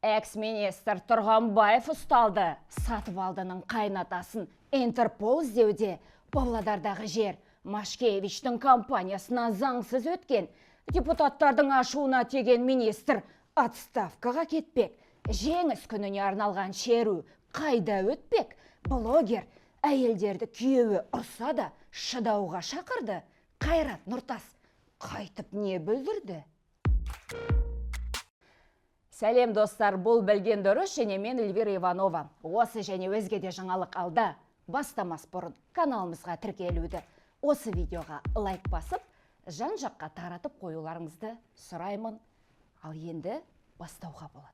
Экс-министр Тұрғанбаев ұсталды. Сатыбалдының қайнатасын Интерпол іздеуде. Павлодардағы жер Машкевичтің компаниясына заңсыз өткен. Депутаттардың ашуына тиген министр отставкаға кетпек. Жеңіс күніне арналған шеру қайда өтпек? Блогер әйелдерді күйеуі ұрса да шыдауға шақырды. Қайрат Нұртас қайтып не бүлдірді? Сәлем, достар, бұл «Білген дұрыс» және мен, Эльвира Иванова. Осы және өзге де жаңалық алда. Бастамас бұрын каналымызға тіркелуді, осы видеоға лайк басып, жан жаққа таратып қоюларыңызды сұраймын. Ал енді бастауға болады.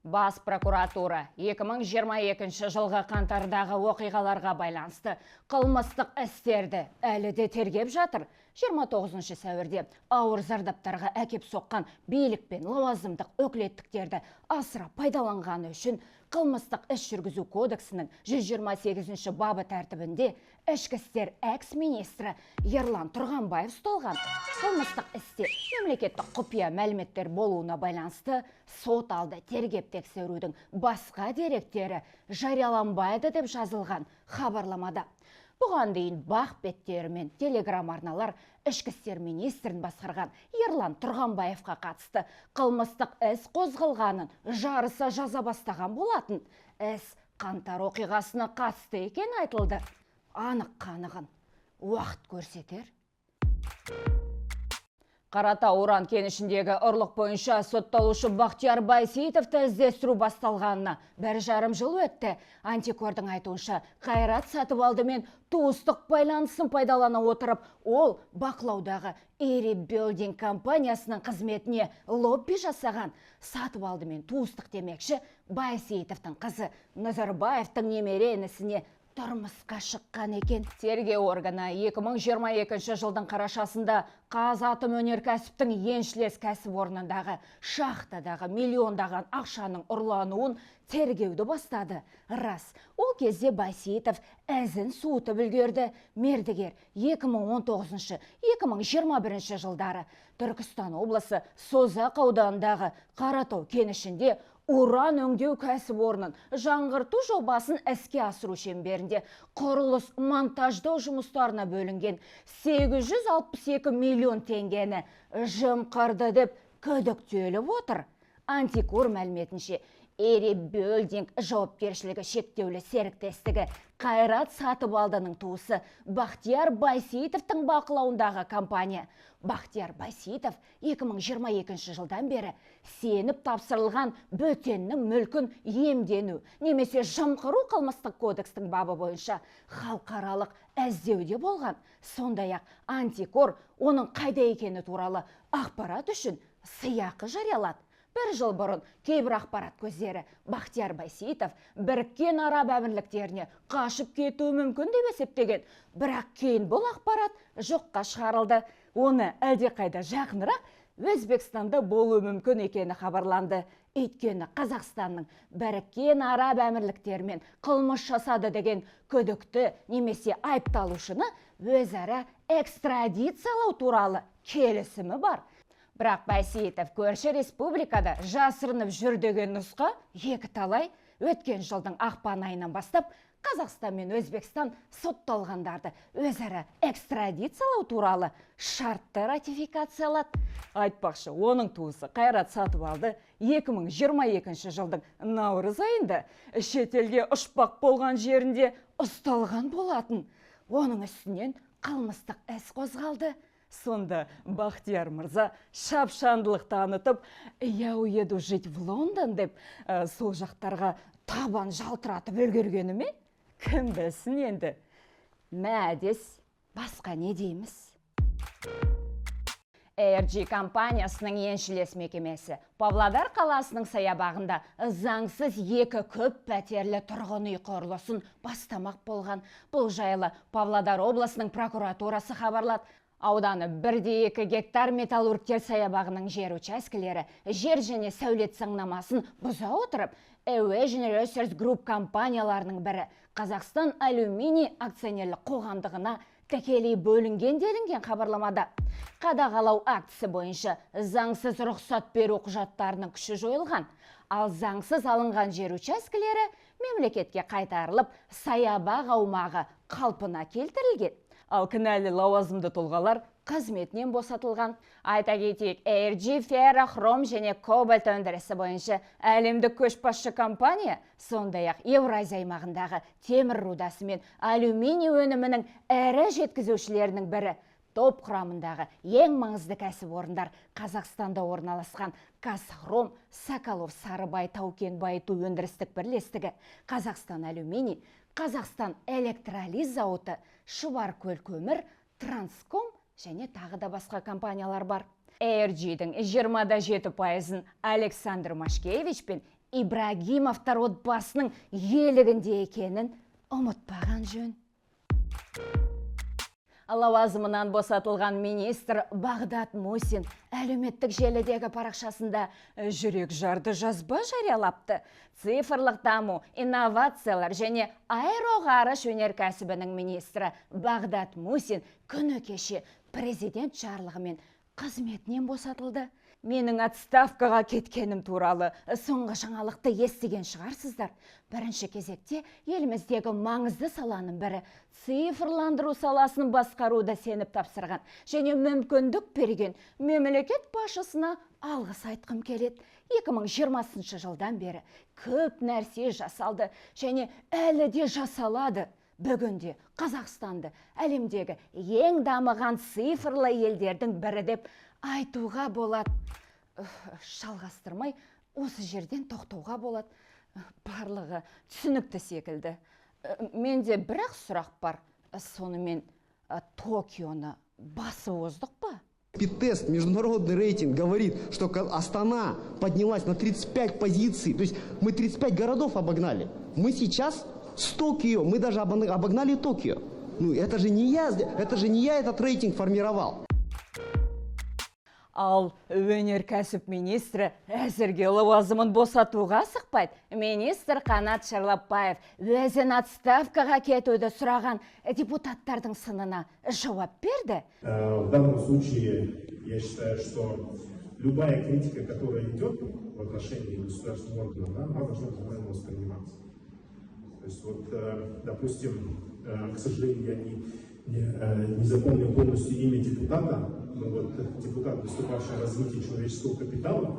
Бас прокуратура 2022 жылғы қаңтардағы оқиғаларға байланысты қылмыстық істерді әлі де тергеп жатыр. 29 сәуірде ауыр зардаптарға әкеп соққан билік пен лауазымдық өкілеттіктерді асыра пайдаланғаны үшін қылмыстық іс жүргізу кодексінің 128 бабы тәртібінде ішкі істер экс-министрі Ерлан Тұрғанбаев ұсталған. Қылмыстық істе мемлекеттік құпия мәліметтер болуына байланысты сот алды тергеп тексерудің басқа деректері жарияланбайды деп жазылған хабарламада. Бұған дейін БАҚ беттері мен телеграм арналар ішкі істер министрін басқарған Ерлан Тұрғанбаевқа қатысты қылмыстық іс қозғалғанын жарыса жаза бастаған болатын. Іс қаңтар оқиғасына қатысты екен айтылды. Анық қанығын уақыт көрсетер. Қаратау уран кенішіндегі ұрлық бойынша сотталушы Бақтияр Байсейітовті іздестіру басталғанына 1,5 жыл өтті. Антикордың айтуынша, Қайрат Сатыбалдымен туыстық байланысын пайдалана отырып, ол бақылаудағы Ири Билдинг компаниясының қызметіне лобби жасаған. Сатыбалдымен туыстық демекші, Байсейітовтің қызы Назарбаевтың немере інісіне тұрмысқа шыққан екен. Тергеу органы 2022 жылдың қарашасында Қазатомөнеркәсіптің еншілес кәсіпорнындағы шахтадағы миллиондаған ақшаның ұрлануын тергеуді бастады. Рас, ол кезде Байсейітов ізін суытып үлгерді. Мердігер 2019-2021 жылдары Түркістан облысы Созақ ауданындағы Қаратау кенішінде уран өңдеу кәсіпорнын жаңғырту жобасын іске асыру шеңберінде құрылыс монтаждау жұмыстарына бөлінген 862 миллион теңгені жымқырды деп күдіктеліп отыр. Антикор мәліметінше, Эри Билдинг жауапкершілігі шектеулі серіктестігі Қайрат Сатыбалдының туысы Бақтияр Байсейітовтің бақылауындағы компания. Бақтияр Байсейітов 2022 жылдан бері сеніп тапсырылған бөтеннің мүлкін иемдену немесе жымқыру қылмыстық кодекстің бабы бойынша халықаралық іздеуде болған. Сондай-ақ Антикор оның қайда екені туралы ақпарат үшін сыйақы жариялады. Бір жыл бұрын кейбір ақпарат көздері Бақтияр Байсейітов Біріккен Араб Әмірліктеріне қашып кетуі мүмкін деп есептеген. Бірақ кейін бұл ақпарат жоққа шығарылды. Оны әлдеқайда жақынырақ Өзбекстанда болуы мүмкін екені хабарланды. Өйткені Қазақстанның Біріккен Араб Әмірліктерімен қылмыс жасады деген күдікті немесе айыпталушыны өзара экстрадициялау туралы келісімі бар. Бірақ Байсейітов көрші республикада жасырынып жүр деген нұсқа екі талай. Өткен жылдың ақпан айынан бастап Қазақстан мен Өзбекстан сотталғандарды өзара экстрадициялау туралы шартты ратификациялады. Айтпақшы, оның туысы Қайрат Сатыбалды 2022 жылдың наурыз айында шетелге ұшпақ болған жерінде ұсталған болатын. Оның үстінен қылмыстық іс қозғалды. Сонда Бақтияр мырза шапшаңдылық танытып, «Я уеду жить в Лондон» деп, сол жақтарға табан жалтыратып үлгергені ме? Кім білсін енді. Мәдес, басқа не дейміз? ARG компаниясының еншілес мекемесі Павлодар қаласының саябағында заңсыз екі көп пәтерлі тұрғын үй құрылысын бастамақ болған. Бұл жайлы Павлодар облысының прокуратурасы хабарлады. Ауданы 1,2 гектар Металлургтер саябағының жер учаскелері жер және сәулет заңнамасын бұза отырып, Evasion Resource Group компанияларының бірі Қазақстан Алюминий акционерлік қоғамдығына тікелей бөлінген делінген хабарламада. Қадағалау актісі бойынша заңсыз рұқсат беру құжаттарының күші жойылған, ал заңсыз алынған жер учаскелері мемлекетке қайтарылып, саябақ аумағы қалпына келтірілген. Ал кінәлі лауазымды тұлғалар қызметінен босатылған. Айта кетейік, ARG феррохром және кобальт өндірісі бойынша әлемдік көшбасшы компания, сондай-ақ Еуразия аймағындағы темір рудасы мен алюминий өнімінің ірі жеткізушілерінің бірі. Топ құрамындағы ең маңызды кәсіпорындар Қазақстанда орналасқан Казхром, Соколов Сарыбай тау-кен байыту өндірістік бірлестігі, Қазақстан алюминий, Қазақстан электролиз зауыты, Шұбаркөл көмір, Транском және тағы да басқа компаниялар бар. ARG-дің 27%-ын Александр Машкевич пен Ибрагимовтар отбасының иелігінде екенін ұмытпаған жөн. Лауазымынан босатылған министр Бағдат Мусин әлеуметтік желідегі парақшасында жүрек жарды жазба жариялапты. Цифрлық даму, инновациялар және аэроғарыш өнеркәсібінің министрі Бағдат Мусин күні кеше президент жарлығымен қызметінен босатылды. Менің отставкаға кеткенім туралы соңғы жаңалықты естіген шығарсыздар. Бірінші кезекте еліміздегі маңызды саланың бірі цифрландыру саласын басқаруды сеніп тапсырған және мүмкіндік берген мемлекет басшысына алғыс айтқым келеді. 2020 жылдан бері көп нәрсе жасалды және әлі де жасалады. Бүгінде Қазақстанды әлемдегі ең дамыған цифрлы елдердің бірі деп айтуға болады. Жалғастырмай осы жерден тоқтауға болады. Барлығы түсінікті секілді. Менде бір-ақ сұрақ бар. Сонымен Токионы басып оздық па? Тест, международный рейтинг говорит, что Астана поднялась на 35 позиций. То есть мы 35 городов обогнали. Мы сейчас с Токио, мы даже обогнали Токио. Ну, это же не я этот рейтинг формировал. Ал өнеркәсіп министрі әзірге лауазымын босатуға асықпайды. Министр Қанат Шарлапаев өзін отставкаға кетуді сұраған депутаттардың сынына жауап берді. В данном случае я считаю, что любая критика, которая идет в отношении государственного органа, да, она должна правильно восприниматься. То есть вот, допустим, к сожалению, я не запомнил полностью имя депутата, но вот депутат, выступавший о развитии человеческого капитала,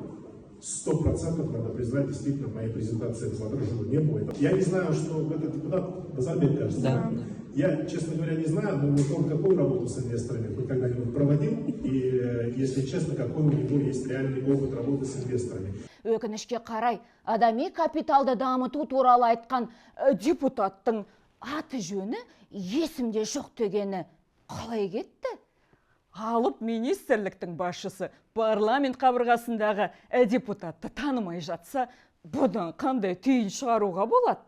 100% надо признать, действительно, в моей презентации этого отражено не было. Я не знаю, что этот депутат, Базарбек, кажется, Да. Я, честно говоря, не знаю, но вот он какую работу с инвесторами хоть когда-нибудь проводил, и, если честно, какой у него есть реальный опыт работы с инвесторами. Өкінішке қарай, адами капиталды дамыту туралы айтқан депутаттың аты жөні есімде жоқ дегені қалай кетті? Алып министрліктің басшысы парламент қабырғасындағы депутатты танымай жатса, бұдан қандай түйін шығаруға болады?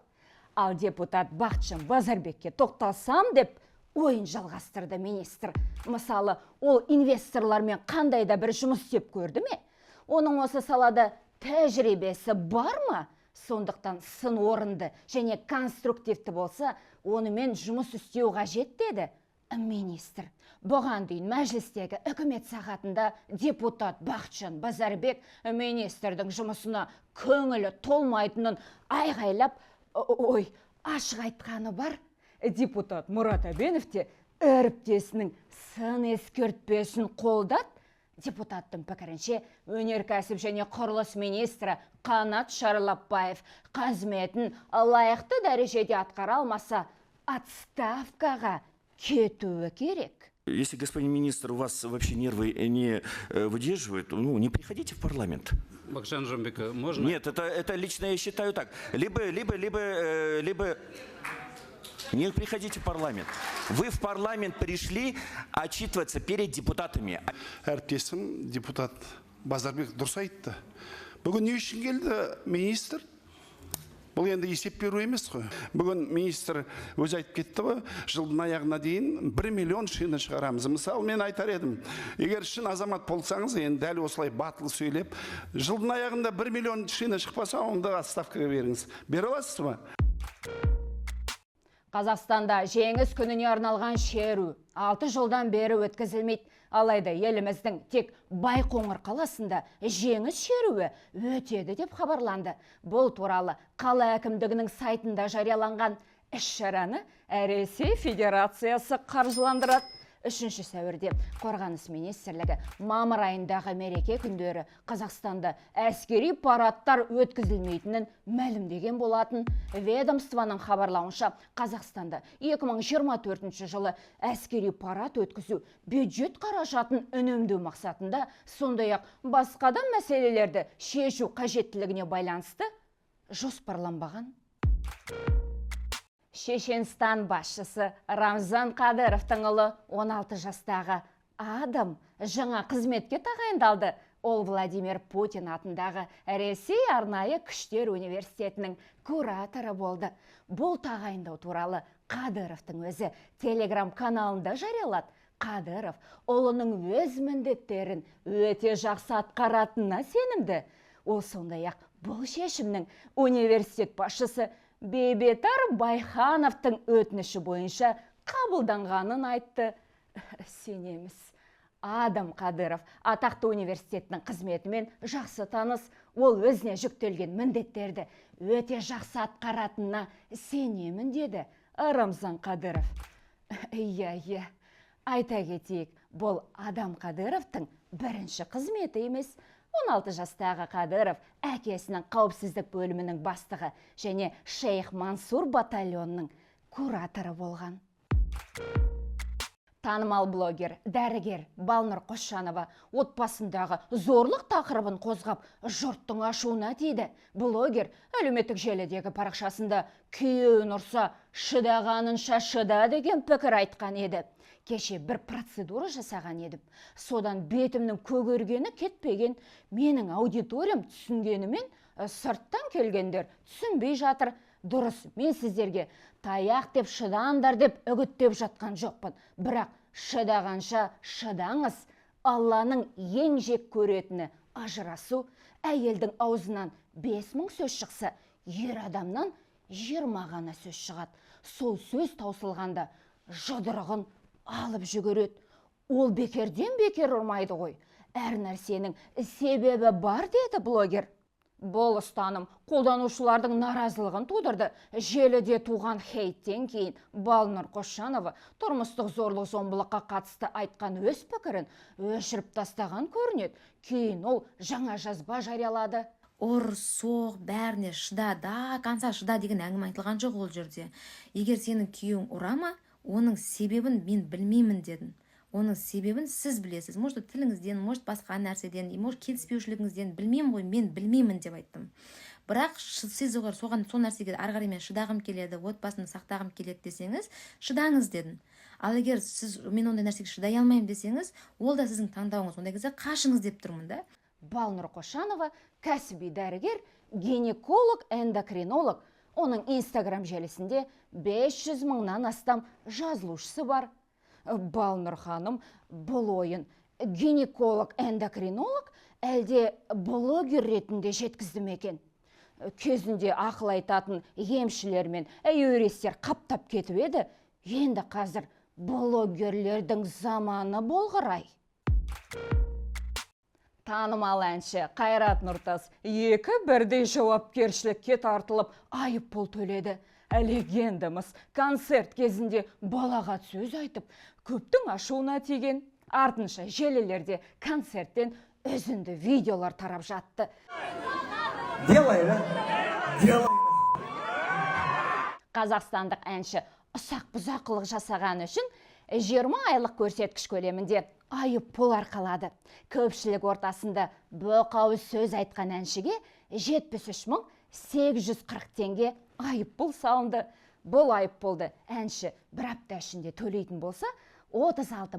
Ал депутат Бақытжан Базарбекке тоқталсам деп ойын жалғастырды министр. Мысалы, ол инвесторлармен қандай да бір жұмыс істеп көрді ме? Оның осы салада тәжірибесі бар ма? Сондықтан сын орынды және конструктивті болса, онымен жұмыс істеу қажет деді министр. Бұған дейін мәжілістегі үкімет сағатында депутат Бақытжан Базарбек министрдің жұмысына көңілі толмайтынын айғайлап, ой, ашық айтқаны бар. Депутат Мұрат Әбенов те әріптесінің сын ескертпесін қолдады. Депутаттың пікірінше, өнеркәсіп және құрылыс министрі Қанат Шарлапаев қызметін лайықты дәрежеде атқара алмаса, отставкаға кетуі керек. Если, господин министр, у вас вообще нервы не выдерживают, ну, не приходите в парламент. Бакытжан Жумабек, можно? Нет, это лично я считаю так. Либо не приходите в парламент. Вы в парламент пришли отчитываться перед депутатами. Әріптесім депутат Базарбек дұрыс айтты. Бүгін не үшін келді министр? Бұл енді есеп беру емес қой. Бүгін министр өзі айтып кетті ғой, жылдың аяғына дейін 1 миллион шина шығарамыз. Мысалы, мен айтар едім, егер шын азамат болсаңыз, енді дәл осылай батыл сөйлеп, жылдың аяғында 1 миллион шина шықпаса, онда отставкаға беріңіз. Бере аласыз ба? Қазақстанда Жеңіс күніне арналған шеру 6 жылдан бері өткізілмейді. Алайда еліміздің тек Байқоңыр қаласында Жеңіс шеруі өтеді деп хабарланды. Бұл туралы қала әкімдігінің сайтында жарияланған. Іс-шараны Ресей Федерациясы қаржыландырады. 3 сәуірде Қорғаныс министрлігі мамыр айындағы мереке күндері Қазақстанда әскери парадтар өткізілмейтінін мәлімдеген болатын. Ведомствоның хабарлауынша, Қазақстанда 2024 жылы әскери парад өткізу бюджет қаражатын үнемдеу мақсатында, сондай-ақ басқа да мәселелерді шешу қажеттілігіне байланысты жоспарланбаған. Шешенстан басшысы Рамзан Қадыровтың ұлы 16 жастағы Адам жаңа қызметке тағайындалды. Ол Владимир Путин атындағы Ресей арнайы күштер университетінің кураторы болды. Бұл тағайындау туралы Қадыровтың өзі Телеграм каналында жариялады. Қадыров ұлының өз міндеттерін өте жақсы атқаратынына сенімді. Ол сондай-ақ бұл шешімнің университет басшысы Бейбетар Байхановтың өтініші бойынша қабылданғанын айтты. Сенеміз. Адам Қадыров атақты университеттің қызметімен жақсы таныс. Ол өзіне жүктелген міндеттерді өте жақсы атқаратынына сенемін, деді Рамзан Қадыров. Иә, иә. Айта кетейік, бұл Адам Қадыровтың бірінші қызметі емес. 16 жастағы Қадыров әкесінің қауіпсіздік бөлімінің бастығы және Шейх Мансур батальонының кураторы болған. Танымал блогер, дәрігер Балнұр Қосжанова отбасындағы зорлық тақырыбын қозғап, жұрттың ашуына тиді. Блогер әлеуметтік желідегі парақшасында күйеуін ұрса, шыдағанынша шыда деген пікір айтқан еді. Кеше бір процедура жасаған едім. Содан бетімнің көгергені кетпеген. Менің аудиториям түсінгенімен, сырттан келгендер түсінбей жатыр. Дұрыс, мен сіздерге таяқ деп шыдаңдар деп үгіттеп жатқан жоқпын. Бірақ шыдағанша шыдаңыз. Алланың ең жек көретіні ажырасу. Әйелдің аузынан 5000 сөз шықса, ер адамнан 20 ғана сөз шығады. Сол сөз таусылғанда жұдырығын алып жүгіреді. Ол бекерден бекер ұрмайды ғой. Әр нәрсенің себебі бар, деді блогер. Бұл ұстаным қолданушылардың наразылығын тудырды. Желіде туған хейттен кейін Балнұр Қосжанова тұрмыстық зорлық зомбылыққа қатысты айтқан өз пікірін өшіріп тастаған көрінеді. Кейін ол жаңа жазба жариялады. Ұр, соқ, бәріне шыда, до конца шыда деген әңгіме айтылған жоқ ол жерде. Егер сенің күйеуің ұра ма, оның себебін мен білмеймін дедім. Оның себебін сіз білесіз. Может, тіліңізден, может, басқа нәрседен, может, келіспеушілігіңізден, білмеймін ғой, мен білмеймін деп айттым. Бірақ сіз соған, сол нәрсеге ары қарай мен шыдағым келеді, отбасымды сақтағым келеді десеңіз, шыдаңыз дедім. Ал егер сіз мен ондай нәрсеге шыдай алмаймын десеңіз, ол да сіздің таңдауыңыз. Ондай кезде қашыңыз деп тұрмын да. Балнұр Қосжанова кәсіби дәрігер, гинеколог, эндокринолог. Оның Инстаграм желісінде 500 мыңнан астам жазылушысы бар. Балнұр ханым бұл ойын гинеколог, эндокринолог әлде блогер ретінде жеткізді ме екен? Кезінде ақыл айтатын емшілер мен юристтер қаптап кетіп еді. Енді қазір блогерлердің заманы болғырай. Танымал әнші Қайрат Нұртас екі бірдей жауапкершілікке тартылып, айыппұл төледі. Легендамыз концерт кезінде балағат сөз айтып, көптің ашуына тиген. Артынша желілерде концерттен үзінді видеолар тарап жатты. Делай, да? Делай. Қазақстандық әнші ұсақ бұзақылық жасаған үшін 20 айлық көрсеткіш көлемінде айыппұл арқалады. Көпшілік ортасында боқауыз сөз айтқан әншіге 73 840 теңге айыппұл салынды. Бұл айыппұлды әнші бір апта ішінде төлейтін болса, 36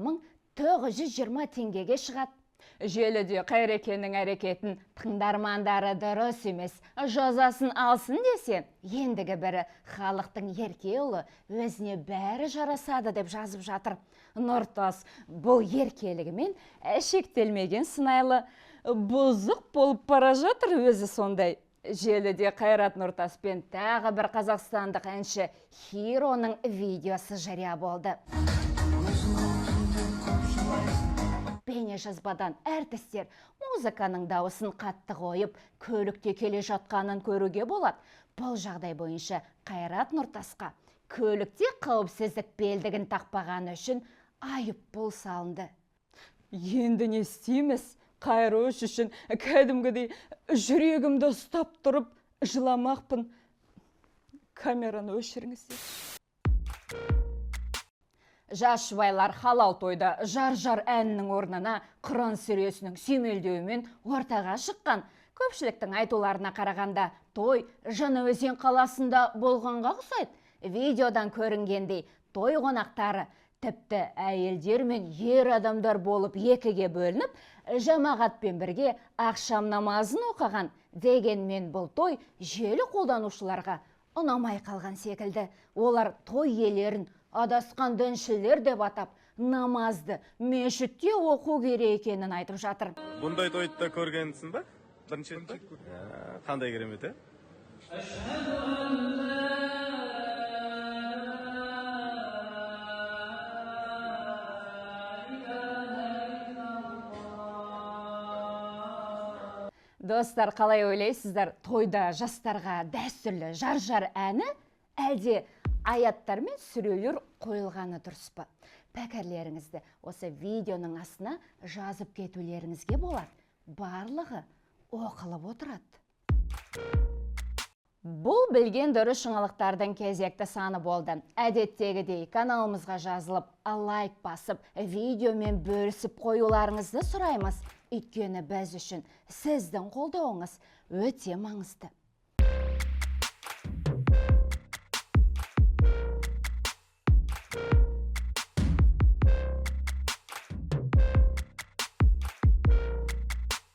920 теңгеге шығады. Желіде Қайрекенің әрекетін тыңдармандары дұрыс емес, жазасын алсын десе, ендігі бірі халықтың ерке ұлы, өзіне бәрі жарасады деп жазып жатыр. Нұртас бұл еркелігімен шектелмеген сыңайлы, бұзық болып бара жатыр өзі сондай. Желіде Қайрат Нұртас пен тағы бір қазақстандық әнші Хироның видеосы жария болды. Бейнежазбадан әртістер музыканың дауысын қатты қойып, көлікте келе жатқанын көруге болады. Бұл жағдай бойынша Қайрат Нұртасқа көлікте қауіпсіздік белдігін тақпағаны үшін айыппұл салынды. Енді не істейміз? Қайрош үшін кәдімгідей жүрегімді ұстап тұрып жыламақпын. Камераны өшіріңіздер. Жас жұбайлар халал тойда жар-жар әнінің орнына Құран сүресінің сүйемелдеуімен ортаға шыққан. Көпшіліктің айтуларына қарағанда, той Жаңаөзен қаласында болғанға ұқсайды. Видеодан көрінгендей, той қонақтары тіпті әйелдер мен ер адамдар болып екіге бөлініп, жамағатпен бірге ақшам намазын оқыған. Дегенмен бұл той желі қолданушыларға ұнамай қалған секілді. Олар той иелерін адасқан діншілер деп атап, намазды мешітте оқу керек екенін айтып жатыр. Бұндай тойды да көргенсің ба? Бірінші рет па? Қандай керемет, е? Достар, қалай ойлайсыздар, тойда жастарға дәстүрлі жар-жар әні әлде аяттар мен сүрелер қойылғаны дұрыс па? Пікірлеріңізді осы видеоның астына жазып кетулеріңізге болады. Барлығы оқылып отырады. Бұл білген дұрыс жаңалықтардың кезекті саны болды. Әдеттегідей каналымызға жазылып, лайк басып, видеомен бөлісіп қоюларыңызды сұраймыз. Өйткені біз үшін сіздің қолдауыңыз өте маңызды.